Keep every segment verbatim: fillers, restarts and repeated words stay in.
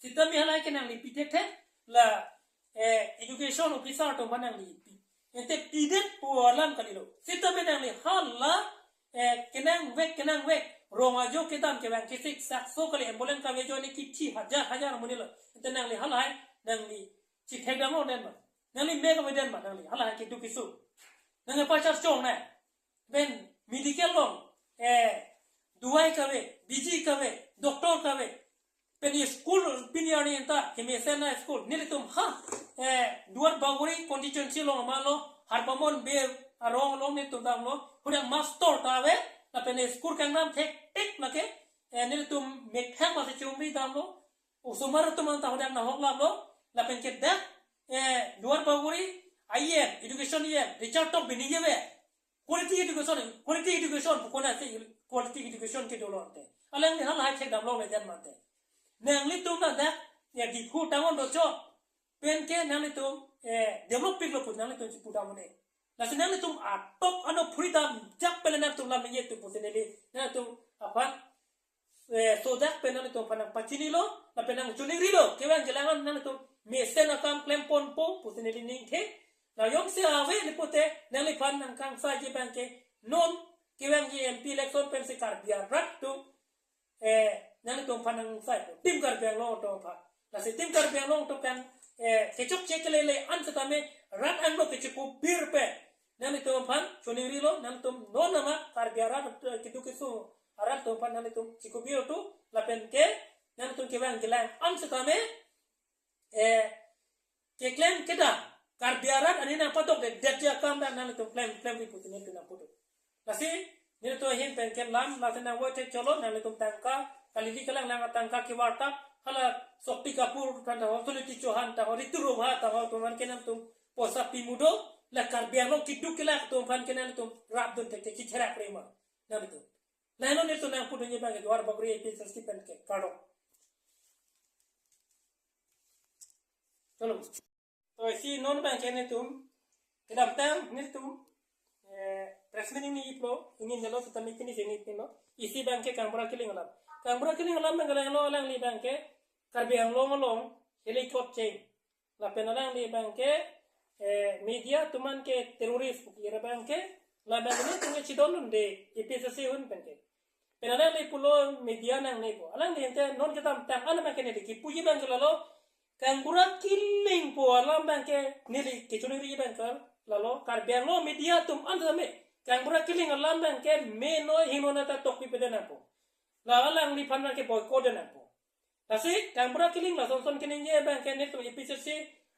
Sitame halahai ke nangli pi thekthe, la, eh, education officer atum aphan nangli pi. Ante pidet pu alam kalilo. Sitame nangli hala, eh, kenangvek, kenangvek, rong ajo kedam kevang kesik sakso kali, ambulance kave ajoine kithi hajar hajar amonit lo. Ante nangli halahai, nangli chithekdamlongdet ma? Nangli me kave det ma nangli halahai keduk kesung? Nangli pachar chong na. Pen medical along, eh, duai kave, biji kave, doctor kave. Pen school pini arni anta, kemesen a school. Nelitum ha, eh, Duar Bagori constituency along ma lo, Harbamon Bey arong along nelitum damlo, hadak master ta ave, lapen school kangnam thekthek lake, eh, nelitum methang masi chumri damlo, osomar atum anta hadak nahok lamlo, lapen ke dak, eh, Duar Bagori E M, education E M, Richard Tokbi ningje ave. Quality education, quality education pu konatsi quality education kedo lo ante? Alangli halahai chekdamlongledet ma ante? Nanglitum ladak, ya, Diphu tangon dochot pen ke nanglitum, eh, develop piklo pu nanglitum chipudam un-e. Lasi nanglitum atok ano freedom jak pen nangtum lam ningje atum pusi neli nangtum aphan, eh, sodak pen nangtum aphan nangpachinilo, lapen nangchoningrilo, kevang kelang an nangtum mesen akam klemponpo pusi neli ningthe. La jongsi ave ni pute nangliphan nangkangsaiji abang ke non kevangji M P election pensi Karbi arat atum, eh, nangtum aphan nangsaiko, Team Karbi Anglong atum aphan. Lasi Team Karbi Anglong atum kan, eh, kechokche kelele an setame rat anglo kechikupir pen nangtum aphan choningrilo, nangtum non nama Karbi arat, eh, keduk kesung arat atum aphan nangtum chikupir tu, lapen ke nangtum kevang kelang an setame, eh, keklem kedam Karbi arat ani nangpadokde, detji akam dak nangtum klem, klemri pusi nelitum nangpudo. Lasi nelitum ahin pen ke lam, lasi nangvoi thek cholo, nangtum tangka, kalili kelang lang tangka kevarta, hala Shakti Kapoor atum ta ho, Suniti Chauhan ta ho, Ritu Rongha ta ho, atum aphan ke nangtum poisa pimudo, la Karbi Anglong keduk kelak atum aphan ke nangtum rapdun thekthe, chitherak rema nangtum. Lahenlo nelitum nangpudunji abang ke Duar Bagori A P H L C pen ke, kardom. Cholo. To isi non abang ke nelitum kedamtang nelitum, eh, press meet ningje-iklo, ningjedetlo, setame pini si ningje-iklo. Isi abang ke Kangbura Killing alam. Kangbura Killing alam abang ke lahenlo, alangli abang ke Karbi Anglong along heli chotcheng. Lapen alangli abang ke, eh, media atum an ke terrorist pu kira abang ke, la abang ke nelitum ke chidondunde A P H L C ahut pen ke. Pen alangli pulo media nangne pu. Alangli ante non kedamtang an abang ke neli kipuji abang ke lalo, Kangbura Killing pu alam abang ke neli kechoningri abang ke lalo, Karbi Anglong media atum an setame Kangbura Killing alam abang ke meno hingno nata tokpipedet nangpo. La alangliphan abang ke boycott det nangpo. Lasi Kangbura Killing lason son keningje abang ke nelitum A P H L C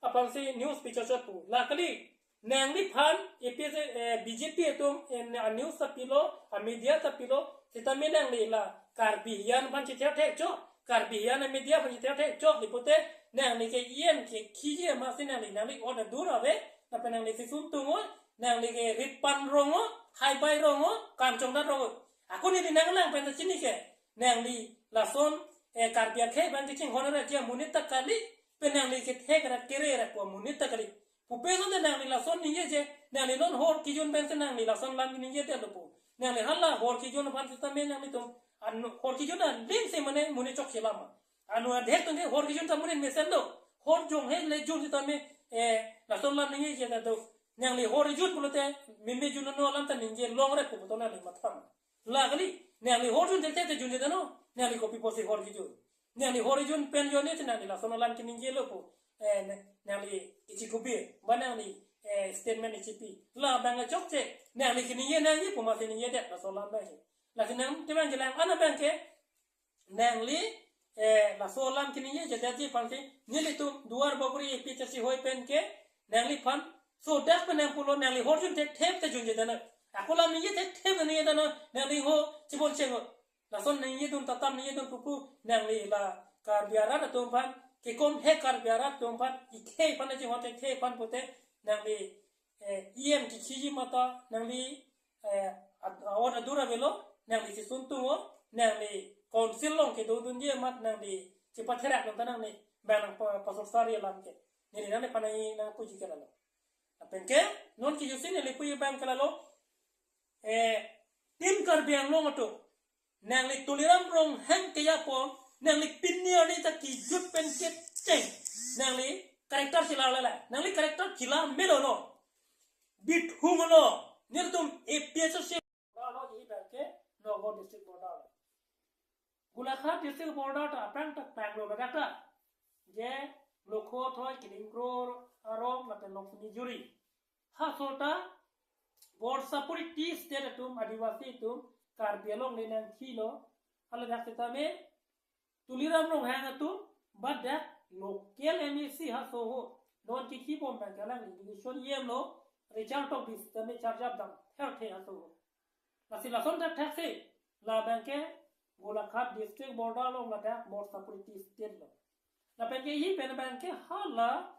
aphansi news pichot chot pu. La kali, nangliphan A P H L C, eh, B J P atum, eh, a news ta pilo, a media ta pilo, setame nangli la Karbi hiyan aphan chithekthek chot, Karbi hiyan a media aphan chithekthek chot, di pute nangli ke E M kekhiji amatsi nangli, nangli order dur ave, lapen nangli sisun tungo, nangli ke rit pan rongo, haibai rongo, kam chongdat rongo. Ako neli nanglang pen ta chini ke, nangli lason, eh, Karbi akhei abang kachinghon arat amonit ta kali, pen nangli kethek arat kere arat pu amonit ta kali. Pupe sonte nangli lason ningjeje, nangli non hor kejun pensi nangli lason lam ningjedetlo pu. Nangli hala hor kejun aphan setame nanglitum, an hor kejun alimsi mane monit chokche lam ma? Anu adhek atum ke hor kejun ta monit mesen do. Hor jonghe le jun setame, eh, lason lam ningjeje ta do. Nangli hor kejun pulote, meme junno alam ta ningje longre pu puton nangli matha ma? La kali, nangli hor jun thekthe te junjedetnon, nangli kopi pusi hor kejun? Nangli hor kejun pen jonni si nangli lason alam keningjelo pu, eh, na-, nangli ichi kubi, ba nangli, eh, statement ichipi. La abang chokche, nangli keningje nangji pu amatsi ningjedet lason alam abang ke. Lasi nangtum abang kelang an abang ke, nangli, eh, laso alam keningjejedetji aphansi, nelitum Duar Bagori A P H L C ahoi pen ke, nangliphan sodak pen nangpulo, nangli hor jun thekthe te junjedetnon. Ako lam ningje thekthe te ningjedetnon, nangli ho chibon chengo. Lason ningjedun tatam ningjedun pupu, nangli la Karbi arat atum aphan, kekom he Karbi arat atum aphan, ikhei aphan aji ho thekthe aphan pute, nangli, eh, E M kekhiji mata, nangli, eh, ad-, order dur avelo, nangli sisun tungo, nangli council along kedodunji amat nangli chipatherak nang ta nangli abang nangpa-, pasorsari alam ke. Neli nangliphan nangpuji ke lalo. Lapen ke, non kejutsi neli puji abang ke lalo, eh, Team Karbi Anglong atum, nangli Tuliram Ronghang keyapo, nangli pini arni ta kejut pen Cheng, nangli character chelar lele, nangli character chelar melo no. Bithung lo, nelitum A P H L C lo, ihi abangke Nagaon district border lo. Golaghat district border ta aphrang ta panglo ladak ta. Je Lokhothoi, Kedingkror arong lapen Longsini Juri. Haso ta Bordsapuri tea estate atum, Adivasi atum, Karbi Anglong le nangkhilo, haladak setame Tuliram Ronghang atum, badak local M A C haso ho, non kikhi bom abang kalang election yem lo, Richard Tokbi setame charjap dam, therthe haso ho. Lasi lason thakthak si, labangke Golaghat district border along ladak Bordsapuri tea estate lo. Lapenke ihi pen abangke hala,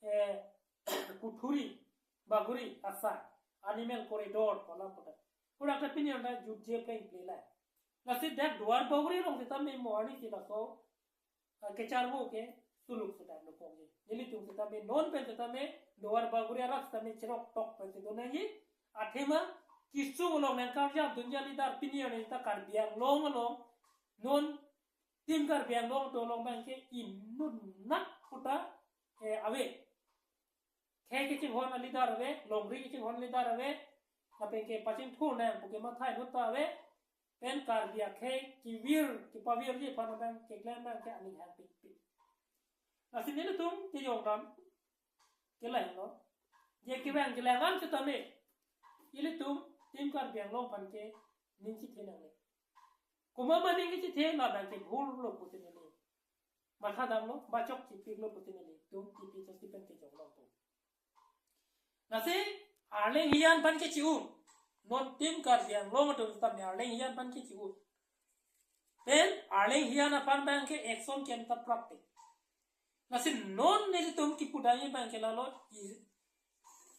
eh, kuthuri, baguri, asa, animal corridor, kolam kodak. Kodak ta pini anda jutje pleng pleng la. Lasi dak Duar Bagori along setame mo ani si laso, ah, kecharvo ke suluk seta nukong ji. Nelitum setame non pen setame Duar Bagori arat setame cherok tok pen si donang ji. Athema kisung along nangkarjap dunji a-leader pini ani ta Karbi Anglong along, non Team Karbi Anglong atum along abangke inut nat puta, eh, ave. Khei kachinghon a-leader ave, longri kachinghon a-leader ave, lapenke pachingthur nang pu ke mathai inut ta ave, pen Karbi akhei kevir, kepavirji aphan abang keklem abangke aning hangpikpik. Lasi nelitum kejong dam, kelang lo. Je kevang kelang an setame, ilitum Team Karbi Anglong aphan ke ning chethe nangne. Komat ma ning kechethe, labangke bhul lo pusi neli matha damlo, bachok chipik lo pusi nelitum A P H L C pen kejong longpo. Lasi Arleng Hiyan aphan ke chi-un. Non Team Karbi Anglong atum setame Arleng Hiyan aphan ke chi-un. Pen Arleng Hiyan aphan abangke action ke-en ta prapte. Lasi non nelitum kipu damji abangke lalo, i,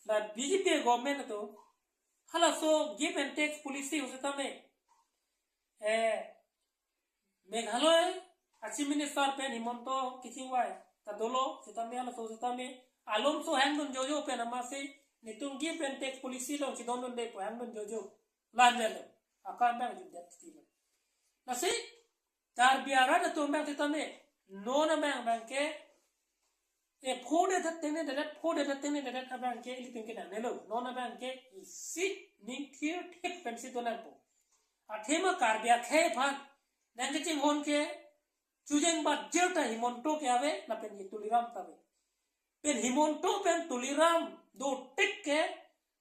la B J P government atum halaso give and take policy setame, eh, Meghalaya a-Chief Minister pen Himanta kachingvai ta dolo setame, halaso setame alomso hangdun jojo pen amatsi nelitum give and take policy along chedondunde pu hangdun jojo. Lanjalo. Akam abang jumdet titi lo. Lasi Karbi arat atum abang setame, non abang abangke, e, phodet tengne dedet, phodet tengne dedet abangke ilitum ke nangnelo. Non abangke isi ning thirthip pensi donangpo. Athema Karbi akhei aphan nangkachinghon ke chujeng bat jir ta Himanta ke ave, lapen ke Tuliram ta ave. Pen Himanta pen Tuliram dotik ke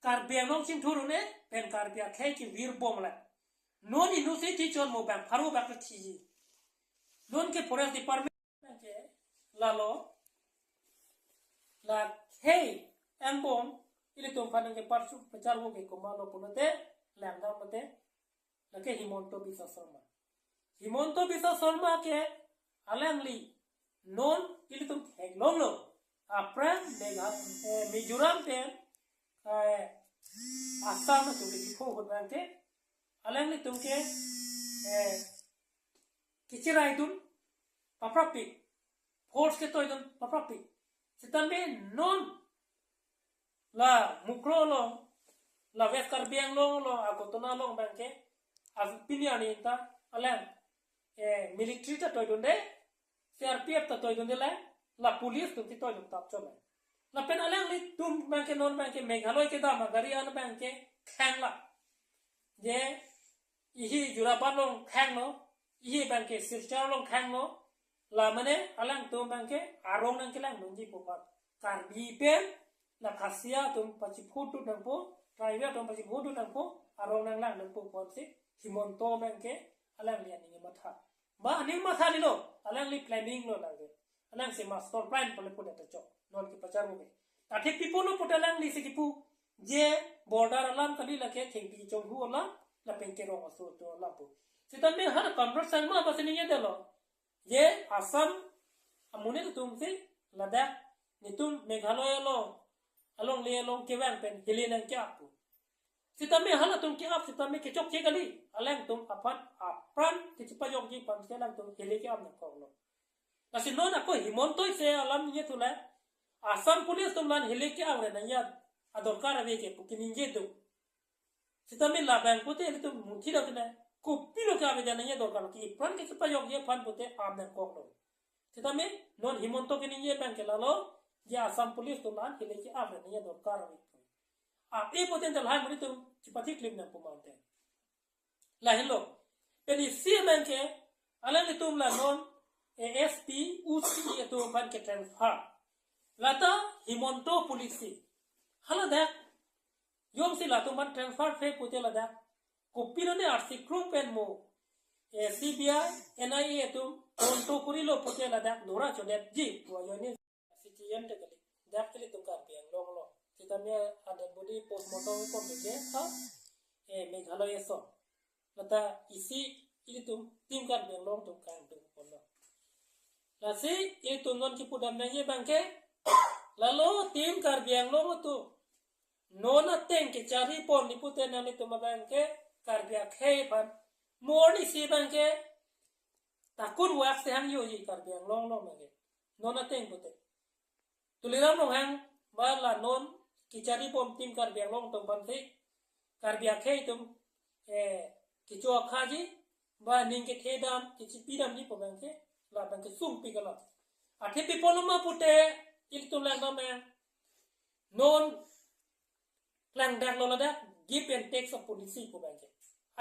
Karbi Anglong chingthur un-e, pen Karbi akhei kevir bom la. Non inutsi thi chon mo bang pharo bak thiji. Non ke Forest Department ke lalo, la khei angbong ilitum aphan ke parsu pacharvo ke komatlo pulote, langdam pulote, lake Himanta Biswa Sarma. Himanta Biswa Sarma ke alangli non ilitum theklonglo. Aphrang Megha-, eh, Mizoram pen, eh, Assam atum ke kipho ahut abangke alanglitum ke, eh, kecheraidun paprapik, force ketoidun paprapik. Setame non la Mukroh along, la West Karbi Anglong along, Agartala along abangke, apini arni ta alang, eh, military ta toidunde, C R P F ta toidunde la, la police atum si toidun tap chole. Lapen alanglitum abangke non abangke Meghalaya kedam agari an abangke khang la. Je ihi Jorabat along khanglo, ihi abangke Silchar along khanglo, la mane alangtum abangke arong nangkelangdunji pu apot. Karbi pen la Khasi atum pachiphudu nangpo, tribal atum pachiphudu nangpo, arong nanglangdunpo pu apotsi Himanta abangke alangli aning matha. Ba aning matha ni lo, alangli planning lo lage. Alangsi master plan pale pudet ta chok. Non kepacharvo ke. Athe pi pulo puta alanglisi kipu. Je border alam kali, lake thengpi chonghu alam, lapen ke rong aso atum alam pu. Setame ha Conrad Sangma aphan si ningjedetlo. Je Assam amonit atumsi ladak nelitum Meghalaya along, alongle along kevang pen hile nangke-ap pu. Setame halatum ke-ap setame kechokche kali, alangtum aphan apran kachepajokji aphansi alangtum hile ke-ap nangkoklo. Lasi non ako Himanta isi alam ningjethu la, Assam police atum la-an hile ke-ap re nangji adorkar ave ke pu ke ningje do. Setame labang pute ilitum muthi do kena, kopilo ke-ap avedet nangji adorkar, ke apran kachepajokji aphan pute ap nangkoklo. Setame Non Himanta keningje abang ke lalo, je Assam Police atum la-an hile ke apre ningje dorkar ave. Ave pute lahai amonit atum chipathi klim nang pu mante. Lahelo. Pen isi abang ke, alanglitum la non A S P, U C atum aphan ke transfer. Lata Himanta policy. Hala dak. Jongsi latum aphan transfer the pute ladak. Kopilo ne arsi kru pen mo. Eh, C B I, N I A atum, tonto kurilo pute ladak, nora chodetji, pu ajoine. Citizen te kali. Dak ilitum Karbi Anglong along. Sitame adet bodi postmortem ko mege ha. Eh, Meghalaya aso. Lata isi ilitum Team Karbi Anglong atum kangtung ponlo. Lasi ilitum non kipudam nangji abang ke. Lalo Team Karbi Anglong atum. Non ateng kechari ponji pute nanglitum abang ke Karbi akhei aphan. Mo arnisi abang ke. Takun wak se hang yoji Karbi Anglong along abang ke. Non ateng pute. Tuliram Ronghang ba la non kechari pon Team Karbi Anglong atum aphan si Karbi akhei atum, eh, kecho-a khaji ba ning kethe dam, kechipidamji pu abang ke, la abang ke sungpi kala. Athe pi apotlo ma pute ilitum langdam abang. Non klangdaklo ladak give and take of policy pu abang ke.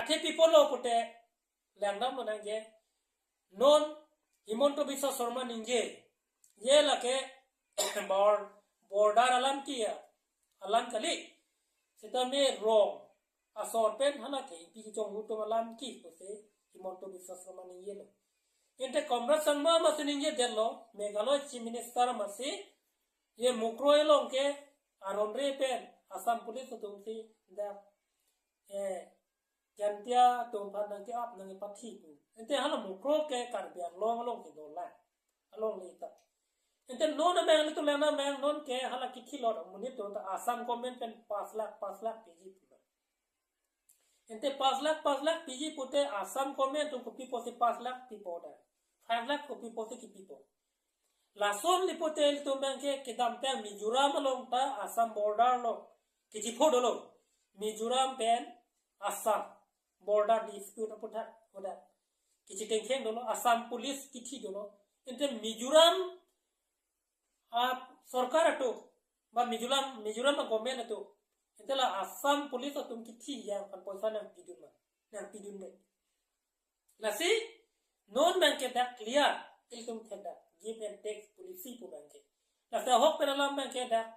Athe pi apotlo pute langdamlo nangji. Non Himanta Biswa Sarma ningje. Je lake bor-, border alam ke ya. Alam kali. Sitame rong asor pen hala ke ipi kechonghu atum alam ke pusi Himanta Biswa Sarma ningjelo. Ante Conrad Sangma masi ningjedetlo, Meghalaya Chief Minister masi, je Mukroh along ke aron re pen Assam Police atum si dak, eh, Jaintia atum aphan nangke-ap nangkepathi pu. Ante hala Mukroh ke Karbi Anglong along kedolang. Alongle ta. Ante non abang ilitum langdam abang non ke hala kithi lot amonit atum ta Assam government pen pas lakh, pas lakh piji pu. Ante pas lakh, pas lakh piji pute Assam government atum kopi apotsi pas lakh pipo ta. Five lakh kopi apotsi kipipo. Lason le pute ilitum abang ke kedamtang Mizoram along ta Assam border along kechipho dolo. Mizoram pen Assam border dispute aputhak hoda. Kechitengkheng dolo, Assam Police kithi dolo. Ante Mizoram, ah, sorkar atum, ba Mizoram, Mizoram a government atum. Ante la Assam Police atum kithi abang aphan poisa nangpidun ma. Nangpidunde. Lasi, non abang ke dak clear, ilitum thedak, give and take policy pu abang ke. Lasi ahok pen alam abang ke dak,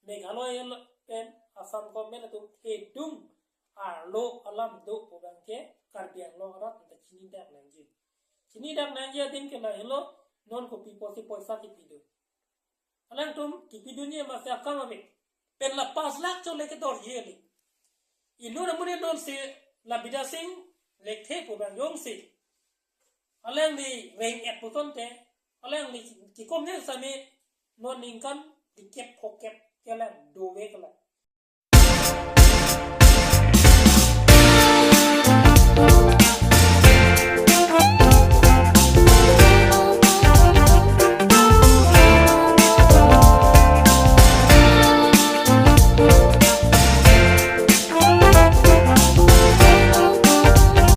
Meghalaya pen Assam government atum thedung arlo alam do pu abang ke Karbi Anglong arat anta chinidak nangji. Chinidak nangji adim ke lahelo, non kopi apotsi poisa kipidun. Alangtum kipidunji masi akam ave. Pen la pas lakh chole kedorji kali. Inut amonit non si la Bidya Sing Lekthe pu abang jongsi alangli reng-et pu asonte, alangli kikom ne sami non ningkan dikep phokep ke alang